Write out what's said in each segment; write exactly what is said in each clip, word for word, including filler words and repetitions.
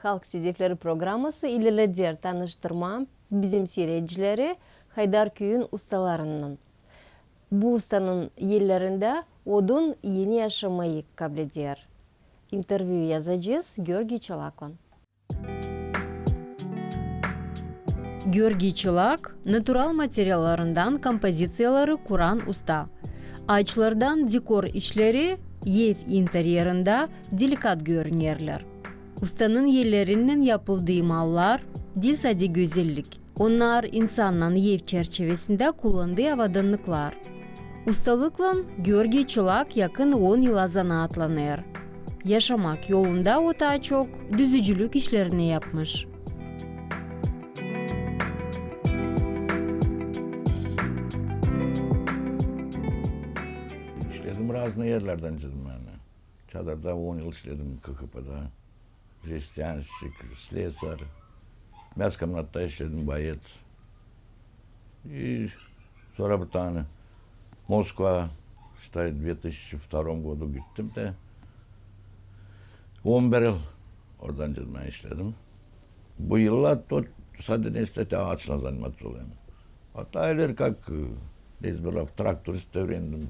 Halk sedefleri programası ilerleder tanıştırmaa bizim siiredicileri Haydar küüyün ustalarınnan. Bu ustanın ellerindä odun eni yaşamayı kableder. İntervyu yazacez Georgiy Çolaklan. Georgiy Çolak, natural materiallarından kompoziţiyaları kuran usta. Aaçlardan dekor işleri ev intererindä delikat görünerlär. Ustanın ellerinnän yapıldıı mallar diil sade gözellik. Onnar insannan ev çerçevesindä kullandıı avodannıklar. Ustalıklan Georgiy Çolak yakın on yıla zanaatlanêr. Yaşamak yolunda o taa çok düzücülük işlerini yapmış. İşledim raznıy erlerdä, canım, yani. Çadırda on yıl işledim K H P'da. Жестянщик, слесарь. Мясокомбинатта işledim, боец. И sora bir tane Moskva, считай, две тысячи втором году gittim dä on bir yıl oradan, canım, işledim. Bu yıllar то sade nesä aaçlan заниматься olêrım. Hatta evler как, e, nezbilaf, traktorist dä üürendim,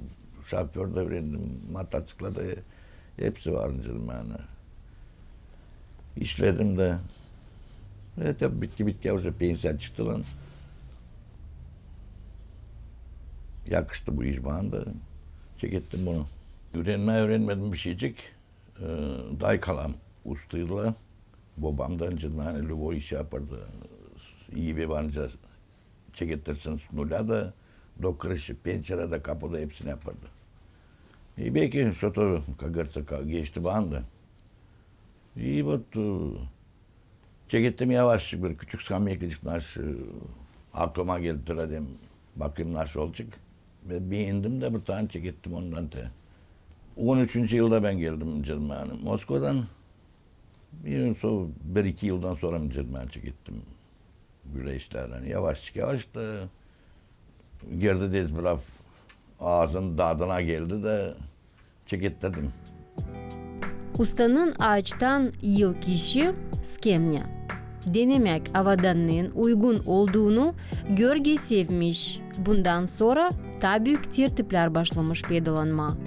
şoför dä üürendim, mototsikla da, hepsi var, canım, yani. İşledim dä. E, tabi bitki-bitki уже pensiya çıktı lan. Yakıştı bu iş bana da. Çekettim bunu. Üürenmää üürenmedim bir şeycik. E, daykalam ustaydılar. Bobam da, canım, yani, любой iş yapardı. İyi bir varınca çeketirsin с нуля da, до крыши, пенчера da, капота hepsini yapardı. И belki что-то, как говорится, geçti bana da. И вот, e, çekettim yavaşçık bir küçük skameykacık, naşı, e, aklıma geldi, dedim, bakayım naşı olacek. Ve beendim dä bir tane çekettim ondan te. On üçüncü yılda bän geldim, canım, yani, Moskvadan. Bir yıl sora, bir-iki yıldan sora, canım, yani, çekettim. Bölä işlerdän yavaşçık, yavaşçık da girdi nezbilaf, aazın dadına geldi dä çekettirdim. Ustanın aaçtan ilk işi skemnä. Denemäk, avodannıın uygun olduunu Georgiy sevmiş. Bundan sora taa büük tertiplär başlamış peydalanmaa.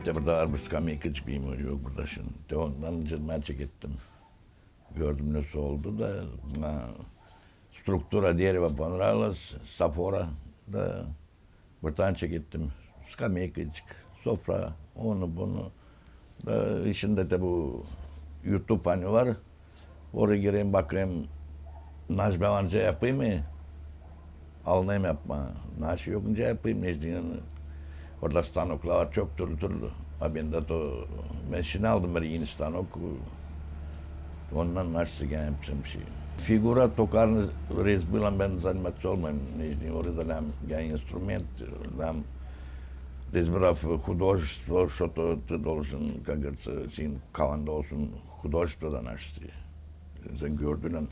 Te burada var bir skameykacık, bilmiyorum, yok burada şimdi. Te ondan canım, yani, çekettim. Gördüm, nasıl oldu da, bana struktura дерева понравилась, сафора da, bir tane çekettim. Skameykacık, sofra, onu bunu. Da içindä te bu YouTube, ani, var. Oraya gireyim, bakayım, naşı bän var nicä yapayım, e, alınêrım yapmaa. Naşı yok nicä yapayım, ne bileyim, orada stanoklar var çok türlü-türlü. A bendä to, bän şindi aldım bir eni stanok. Ondan naşı gene yapacam bir şey. Фигура токарный резьбы, lan bän заниматься olmayım, ne bileyim, orada лям gene инструмент, лям резьбы, лям художество, что-то ты должен, как говорится, senin kafanda olsun, художество da naşı. Sän gördüün, lan,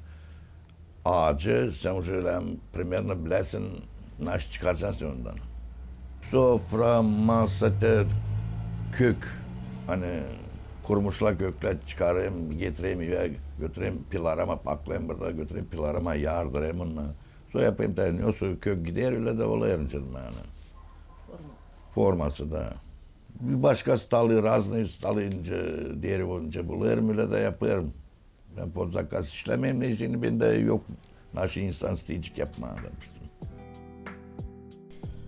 aacı, sän уже, лям, примерно bilersin, naşı çıkaracan sän ondan. Sofra, masa, te kök, ani, kurumuşlar köklär, çıkarêrım, getireyim evä, götüreyim pilorama, paklayım burada, götüreyim pilorama, yardırayım onunnan. Sora yapayım, te, ne olsa kök gider, ölä dä olêr, canım, yani. Forması. Forması da. Bir başka stalı, raznıy stalı, nicä derevo, nicä bulêrım, ölä dä yapêrım. Bän под заказ işlemeyim, ne bileyim, bendä yok, naşı insan isteyecek yapmaa, допустим.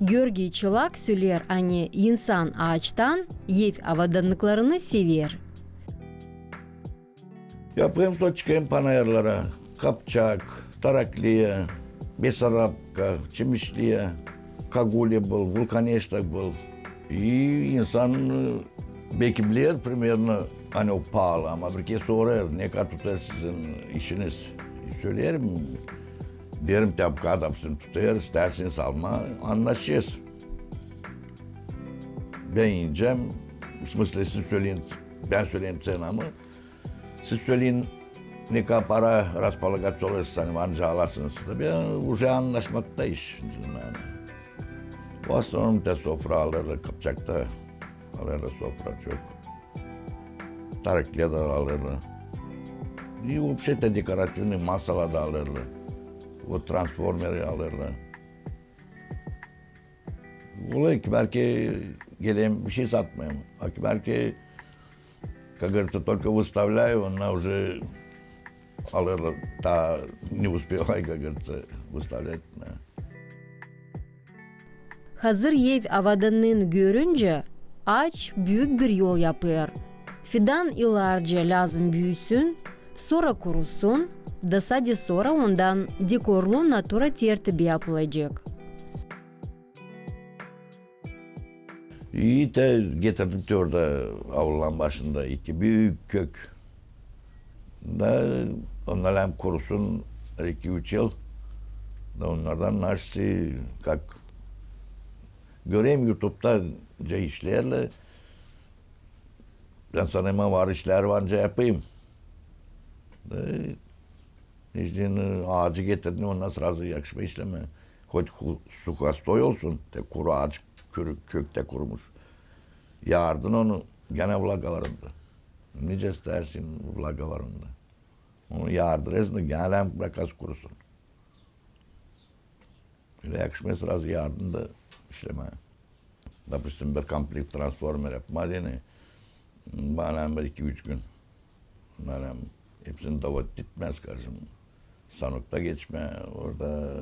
Georgiy Çolak söleer, ani insan aaçtan ev avodannıklarını sever. Yapêrım, sora çıkêrım panayırlara. Kapçak, Tarakliya, Besarabka, Çemişliya, Kagulya был, Vulkaneşta был. И insan, e, belki biler, примерно, ani o paalı, ama bir kerä sorêr, ne kadar tutêr sizin işiniz. E, söleerim, deerim, te bu kadar bizim tutêr, isteersiniz almaa, annaşêrız. Bän inecäm, в смысле, siz söleyin, bän söleerim cenamı. Siz söleyin, ne kadar para располагать olêrsınız, ani var nicä alasınız. Tabi, уже annaşmakta iş, yani. В основном te sofra alêrlar, kapçakta alêrlar sofra çok. Tarıklar da alêrlar. И вообще te dekorativnıy masalar da alêrlar. O transformeri alêrlar. Olêr ki, beki geläm bişey satmayım. A ki, beki, как говорится, только выставляю, onnar уже alêrlar, taa ne uspevay, как говорится, выставлять. Hazır ev avadannıını görüncä, aaç büük bir yol yapêr. Fidan yıllarca lääzım büüsün, sora kurusun, da sade sora ondan dekorlu natura tertibi yapılacek. İi te getirdim te orada avluların başında iki büük kök. Da onnar hem kurusun iki-üç yıl. Da onnardan naşti, как göreyim YouTube'da işlärlär. Bän sanêrım, var işlär var, nicä yapayım. Da İşte, aacı getirdin, onnar srazu yakışmêêr işlemää. Hoş ku-, suhostoy olsun, te kuru aac, kök, köktä kurumuş. Yaardın onu, genä vlaga var onda. Nicä istäärsin, vlaga var onda. Onu yaardın, genä hem brakasın kurusun. Ölä yakışmêêr srazu yaardın da işlemää. Допустим, bir komplekt transformer yapmaa deyni, bana bir iki-üç gün. Onnar hem hepsini dovodic etmää, скажем, stanokta geçmää, orada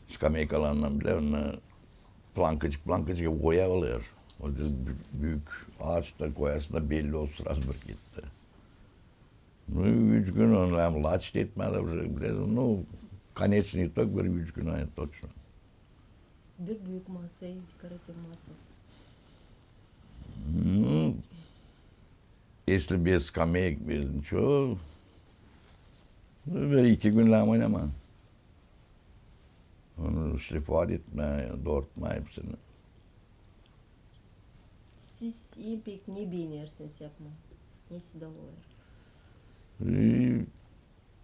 skameykalarından bilä, onnar plankacık, plankacık oya alêr. O da bü-, büük aaç da koyasın da belli olsun, srazu bir gitti. Ну, üç gün onnar hem laç etmää da, уже, ну, конечный итог bir üç gün, точно. Bir büük masa, dekorativ masa. Ну, если без скамеек, без ничего, ну, bir iki gün lääzım oynamaya. Onu шлифовать etmää, doortmaa hepsini. Siz en pek ne beenersiniz yapmaa? Ne sizdä olêr? Ee,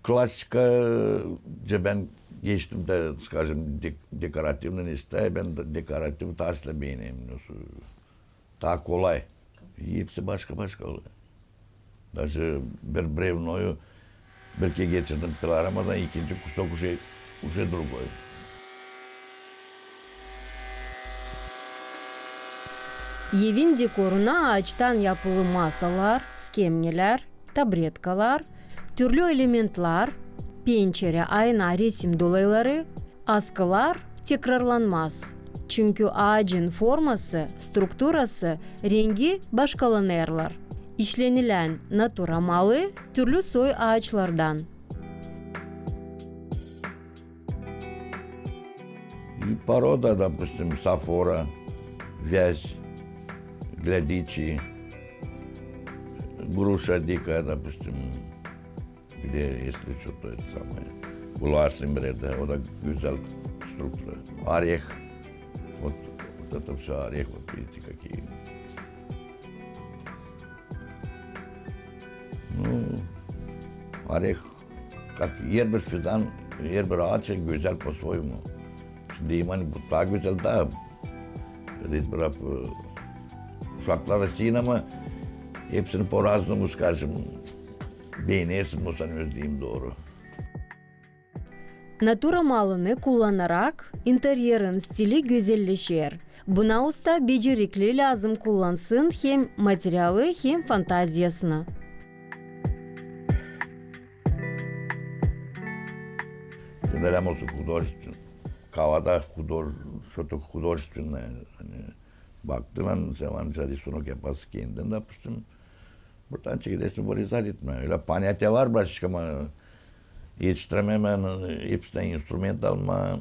Klassikacı bän geçtim dä, скажем, de-, dekorativnıy isteer, bän dä dekorativ taasla beenerim, nasıl, taa kolay. Hepsi başka-başka olêr. Даже bir brevnoyu bir kerä geçirdim pıloramadan, ikinci kusok уже, уже другой. Evin dekoruna aaçtan yapılı masalar, skemnelär, tabretkalar, türlü elementlär, pençere, ayna, resim dolayları, askılar tekrarlanmaz. Çünkü aacın forması, strukturası, rengi başkalanêrlar. İşlenilän natura malı türlü soy aaçlardan. И порода, допустим, сафора, вязь, глядичи, груша дикая, допустим, где, если что-то это самое, глаз им вреда, o da gözäl struktüra. Орех, вот, вот это всё орех, вот видите, какие. Ну, орех, как herbir fidan, herbir aaç gözäl по-своему. Şimdi iman bu taa gözäl, taa, biz bırak, e, uşaklar için, ama hepsini по-разному, скажем, beenersin, bu sän öz deyim dooru. Natura malını kullanarak interierin stili gözelleşer. Buna usta becerikli, lääzım kullansın hem materialı, hem fantaziyasını. Genel olsun художественный. Kafada худож-, что-то художественное. Ani baktım bän, sän var risunok yapasın kendin, допустим, buradan çekersin, bu rezal etmää. Ölä понятие var, başka, ama etiştirämeerim hepsindän instrument almaa.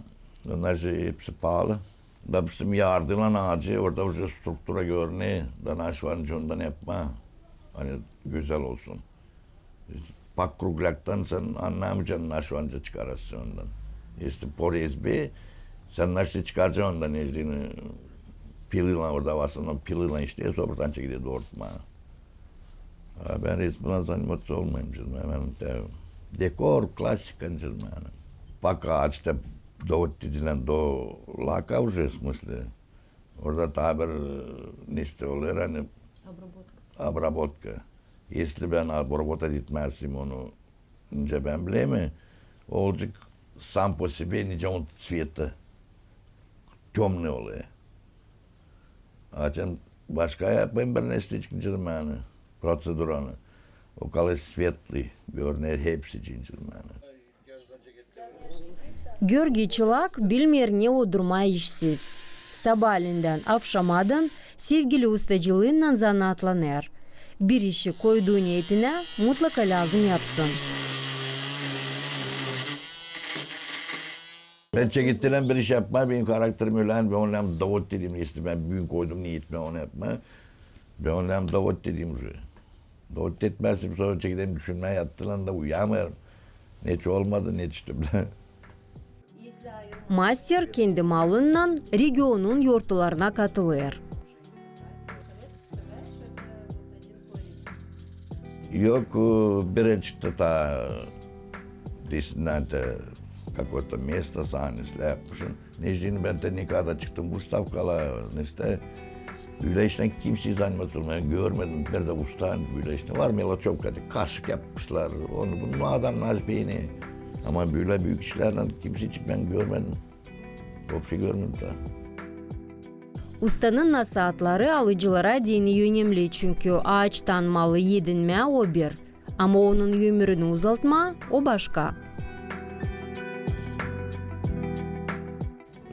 Onnar же hepsi paalı. Допустим, yaardıylan aacı, orada уже struktura görüner, da naşvanca ondan yapmaa. Ani gözäl olsun. Pak kruglaktan sän annamayacan, naşvanca çıkarasın ondan. Если по резьбе, sän naşı çıkaracan ondan, elini pilıylan, orada var sän pilıylan işte, sora buradan çeker doortmaa. A bän resimnän заниматься olmayım, canım, hemen te-, dekor, klassika, canım, ani. Pak aaç te Dovut dedilän do laka уже, в смысле. Orada taa bir, e, neştä olêr, ani, обработка. Если bän обработать etmäzsin onu, nicä bän bilerim, olacek сам по себе, nicä on цвета. Тёмный olêr. Açan başka yapêrım bir neştä, nicä bän proţeduranı. O kalêr светлый, görüner hepsi, nicä bän. Georgiy Çılak bilmeer ne odurmaa işsiz. Sabaaleendän avşamadan sevgili ustacılıınnan zanaatlanêr. Bir işi koydu niyetinä, mutlaka lääzım yapsın. Bän çekettirän bir iş yapmaa, benim karakterim ölä, ani bän onu dovut dedim, если bän büün koydum niyetimä onu yapmaa, bän onu dovut dedim уже. Dovut etmäzsin, sora çekederim düşünmää, yattıylan da uyuyamêêrım. Neçin olmadı, neçin işte. Master kendi malınnan regionun yortularına katılêr. Yok, e, bir çıktı ta, действительно, это какое-то место, sahnesini yapmışın. Neçin bän te nikada çıktım bu выставкалaa, neştä, bölä işlän kimseyi заниматься olmêêr, görmedim, bir dä usta bölä işlän. Var meloçovka, kaşık yapmışlar, onu bunu adamnar beeni. Ama bölä büük işlärlän kimseyi bän görmedim. Вообще görmedim ta. Ustanın nasaatları alıcılara deyni önemli, çünkü aaçtan malı edinmää o bir, ama onun ömrünü uzaltmaa o başka.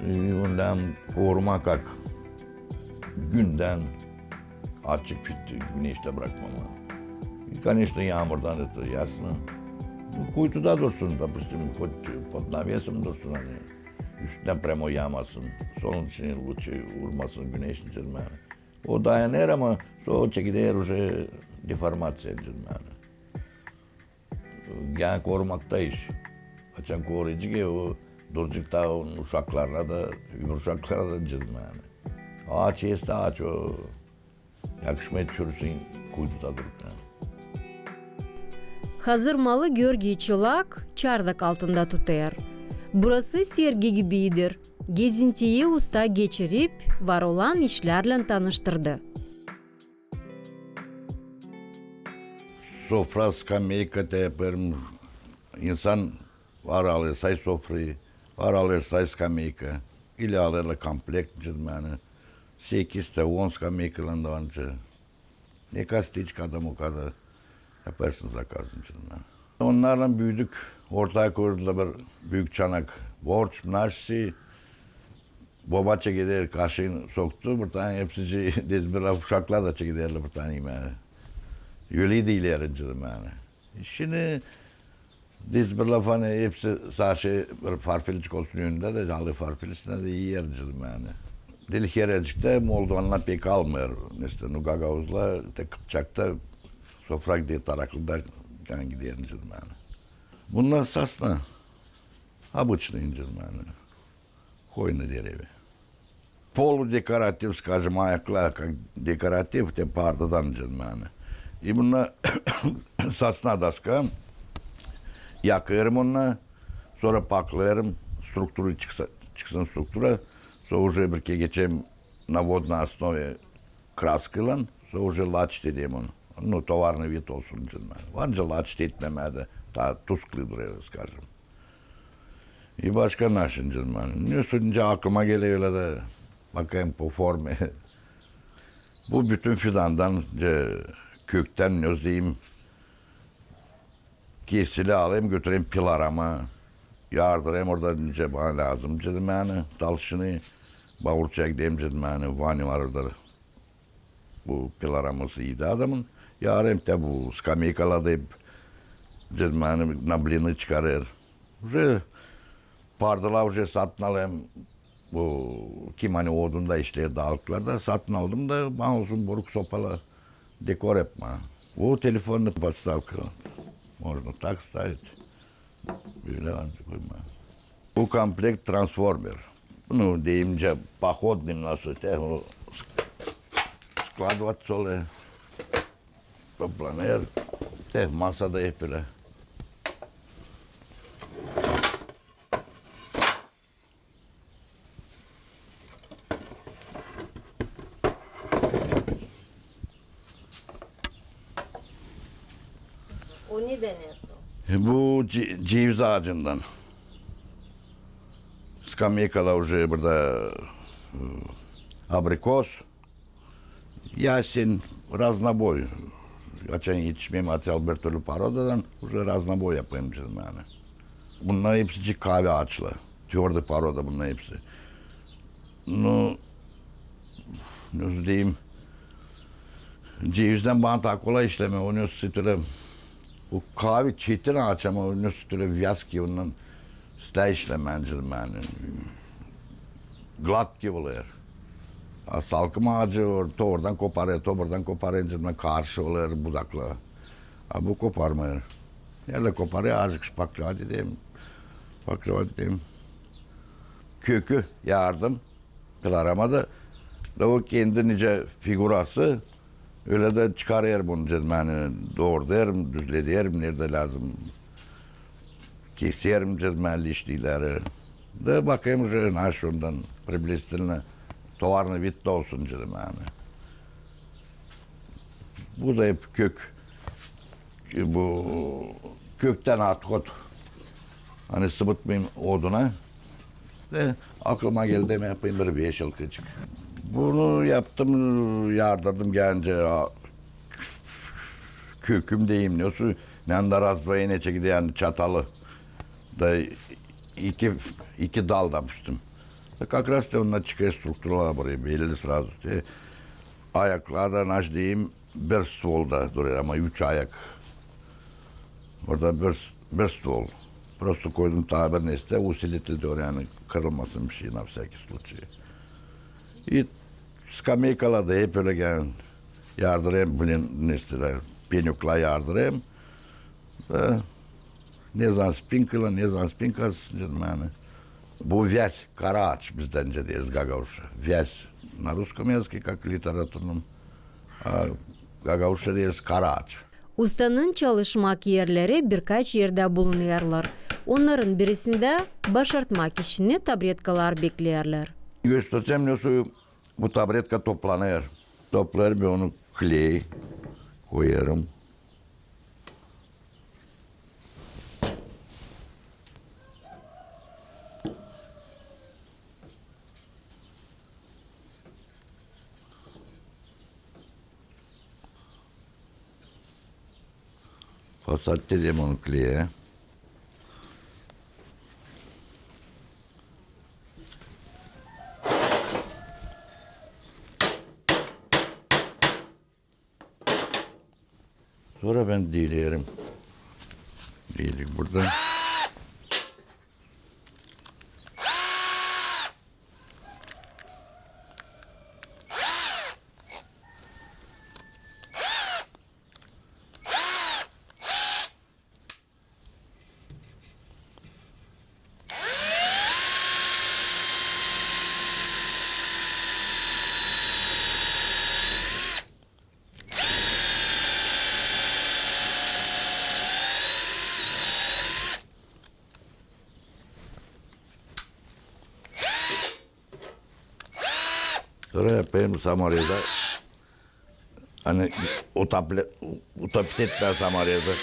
E, onu lääzım korumaa, как gündän açık, güneştä brakmamaa. И, конечно, yaamurdan, это ясно. Kuytuda dursun, допустим, хоть под навесом dursun, ani üstündän прямо yaamasın, солнечные лучи urmasın, güneş, nicä bän. O dayanêr, ama sora çekeder уже деформация, nicä bän. Yani korumakta iş. Açan koruyacek, e, o duracek ta onun uşaklarına da, öbür uşaklara da, nicä bän. Aaç, estä aaç, o yakışmêêr çürüsün kuytuda durup, yani. Hazır malı Georgiy Çılak çardak altında tutêr. Burası sergi gibidir. Gezintiyi usta geçirip, var olan işlärlän tanıştırdı. Sofra, skameyka te yapêrım. İnsan var alêr say sofrayı, var alêr say skameyka. İli alêrlar komplekt, nicä bän. Sekiz te, on skameykalan da var, nicä. Ne kadar isteer adam, o kadar yapêrsın zakazını, nicä bän. Onnarlan büüdük, ortaya koydular bir büük çanak borç, naşisi. Boba çekeder, kaşıını soktu, bir tane hepsi dezbirlafan, uşaklar da çekederlär bir tane imää. Ölä deyler, nicä bän. Şindi dezbirlafan hepsi saşe bir farfelicik olsun önündä dä, alêr farfelisindä dä iyer, nicä bän. Diil hereciktä, moldovannar pek almêêr. Neştä, nu, gagauzlar, te Kıpçakta sofra gider taraklıda, yani gider, nicä bän. Bunnar сосна. Обычный, nicä bän. Хвойный деревья. Полудекоратив, скажем, ayaklar, как декоратив, te pardadan, nicä bän. И bunnar сосна доска, yakêrım onnar, sora paklêêrım, struktura çıksa, çıksın struktura, sora уже bir kerä geçerim на водной основе краскайlan, sora уже лачить ederim onu. Ну, товарный вид olsun, nicä bän. Var nicä лачить etmemää dä, taa тусклый durêr, скажем. И başka naşi, nicä bän. Ne sürünce aklıma geler ölä dä, bakêrım по форме. Bu bütün fidandan, köktän, ne deyim, kesili alêrım, götürêrım pilarama. Yardırêrım orada, nicä bana lääzım, nicä bän, talşını. Bavurçaya giderim, nicä bän, vani var orada. Bu pilaraması iyiydi adamın. Yarêrım te bu skameykaları da hep, nicä bän, на блины çıkarêr. Уже pardalar уже satın alêrım. Bu kim ani odunda işleer daalıklarda, satın aldım da, bana olsun buruk sopalar, dekor yapmaa. Bu telefonun подставка. Можно так ставить. Bölä ancak koymaa. Bu komplekt transformer. Bunu deyim nicä, походный nasıl, te o складываться olêr, toplanêr, te masada hep ölä. Bu ce-, ceviz aacından. Skameykalar uje burada, e, abrikos, yasen, raznoboj. Açan etişmeerim, açan bir türlü porodadan, uje raznoboj yapêrım, canım, yani. Bunnar hepsi kahve aaçları. Tverdöy poroda bunnar hepsi. Nu, nasıl deyim, cevizdän bana taa kolay işlemää, onu sütülä. O kahve çetin aaç, ama onu sütülä vязкий, ondan islää işlemää, canım, yani. Гладкий olêr. A salkım aacı or-, to oradan koparêr, to buradan koparêr, canım, karışık olêr budaklar. A bu koparmêêr. Neredä koparêr, azıcık şpaklovat edeyim. Şpaklovat edeyim. Kökü yardım. Pilorama da, da o kendi nicä figurası, ölä dä çıkarêrım onu, canım, yani, doordêrım, düzlederim, neredä lääzım. Keserim, canım, yani, lişniyleri. Da bakêrım uje, naşı ondan приблизительно товарный вид da olsun, canım, yani. Bu da hep kök. Bu köktän отход. Ani sıbıtmayım oduna. Da aklıma geldi, hem yapayım bir veşalkacık. Bunu yaptım, yardırdım gencä, a, köküm deyim, ne olsun, ne anda razdvojenje gider, yani, çatalı. Da iki, iki dal da yapıştım. Da как раз da ondan çıkêr strukturalar buraya, belli сразу. E, ayaklar da, naşı deyim, bir stvolda durêr, ama üç ayak. Orada bir, bir stol. Prosto koydum taa bir nesnä, усилитель diyor, yani, kırılmasın bir şey, на всякий случай. İ skameykalar da hep ölä, yani, yardırêrım, блин, nesnelär, penyuklar yardırêrım. Da, ne zaman spinkaylan, ne zaman spinkasız, canım, yani. Bu вязь, kara aaç, biz dä nicä deeriz gagauzça. Вязь на русском языке, как литературном, a gagauzça deeriz kara aaç. Ustanın çalışmak erleri birkaç erdä bulunêrlar. Onnarın birisindä başartmak işini tabretkalar bekleerlär. Gösterecäm, nasıl bu tabretka toplanêr. Toplarım, ben onu kley koyarım. Посадить edeyim onu kleyä. Sora ben dilerim. Dilerim burada. Sora yapêrım самореза. Ani utoplit etmää саморезы.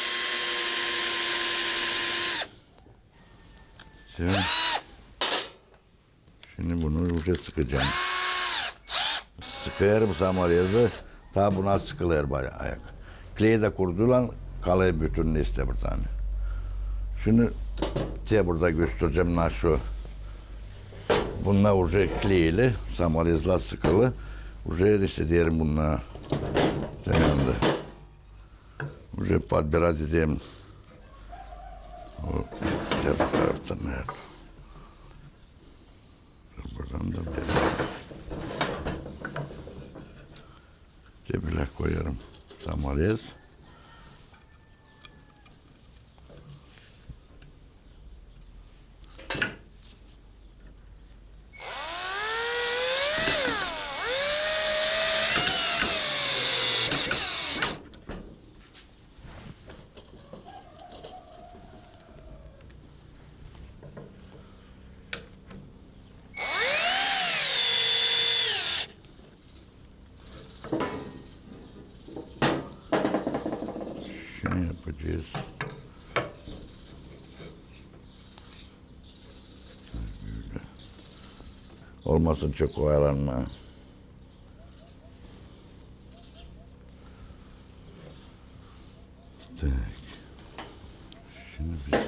Şindi, şindi bunu uje sıkacam. Sıkêrım саморезы. Taa buna sıkılêr ayak. Kley dä kuruylan, kalêr bütün nesnä bir tane. Şindi te burada gösterecäm, naşı. Bunnar uje kleyli, саморезлär sıkılı. Uje nesnelerim bunnar. Tamamdır. Uje подбирать edeyim. O, te bu taraftan, evet. Buradan da böyle. Te bölä koyarım саморез. Şunu yapacez. Olmasın çok oyalanma. Tak. Şindi biz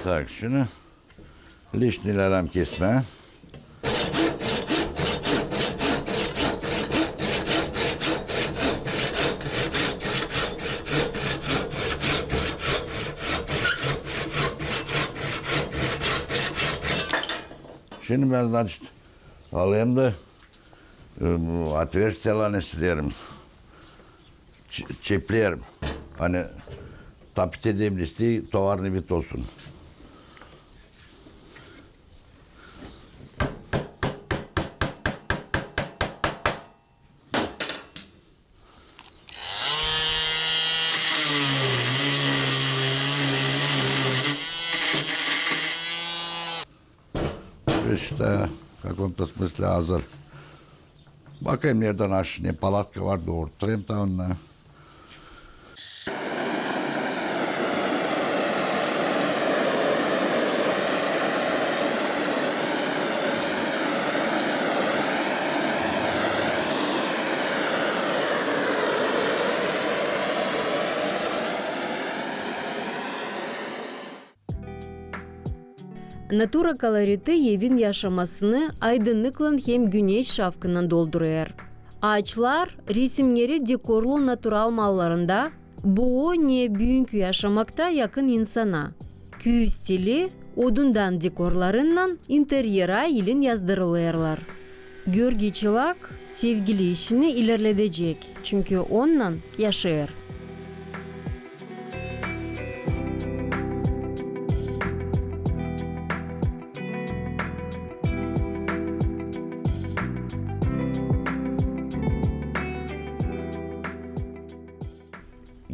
Так, şunu лишнилär kesmää. Şindi bän, значит, alêrım da, e, bu отверстиелär, ne isteerim. Ç-, çepleerim. Ani tapit edeyim, isteerim товарный вид olsun. İştä, в каком-то смысле hazır. Bakayım, neredän aş-, ne palatka var, doortturêrım taa onu. Natura koloriti evin yaşamasını aydınnıklan hem güneş şafkınan doldurêr. Aaçlar, resimneri dekorlu natural mallarında, bu ne büünkü yaşamakta yakın insana. Küü stili, odundan dekorlarınnan interyera ilin yazdırılêrlar. Görgey Çılak sevgili işini ilerledecek, çünkü onnan yaşêêr.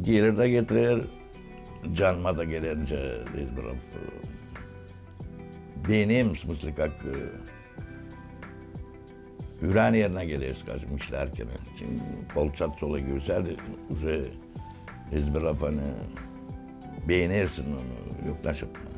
Geler da getirer, canıma da geler, nicä Rezibrov. Beenerim, в смысле, как, e, ürän erinä geler, скажем, işlärkän. Çünkü kolçat solay görsä dä, уже Rezibrov, ani beenersin onu, yok, naşıp.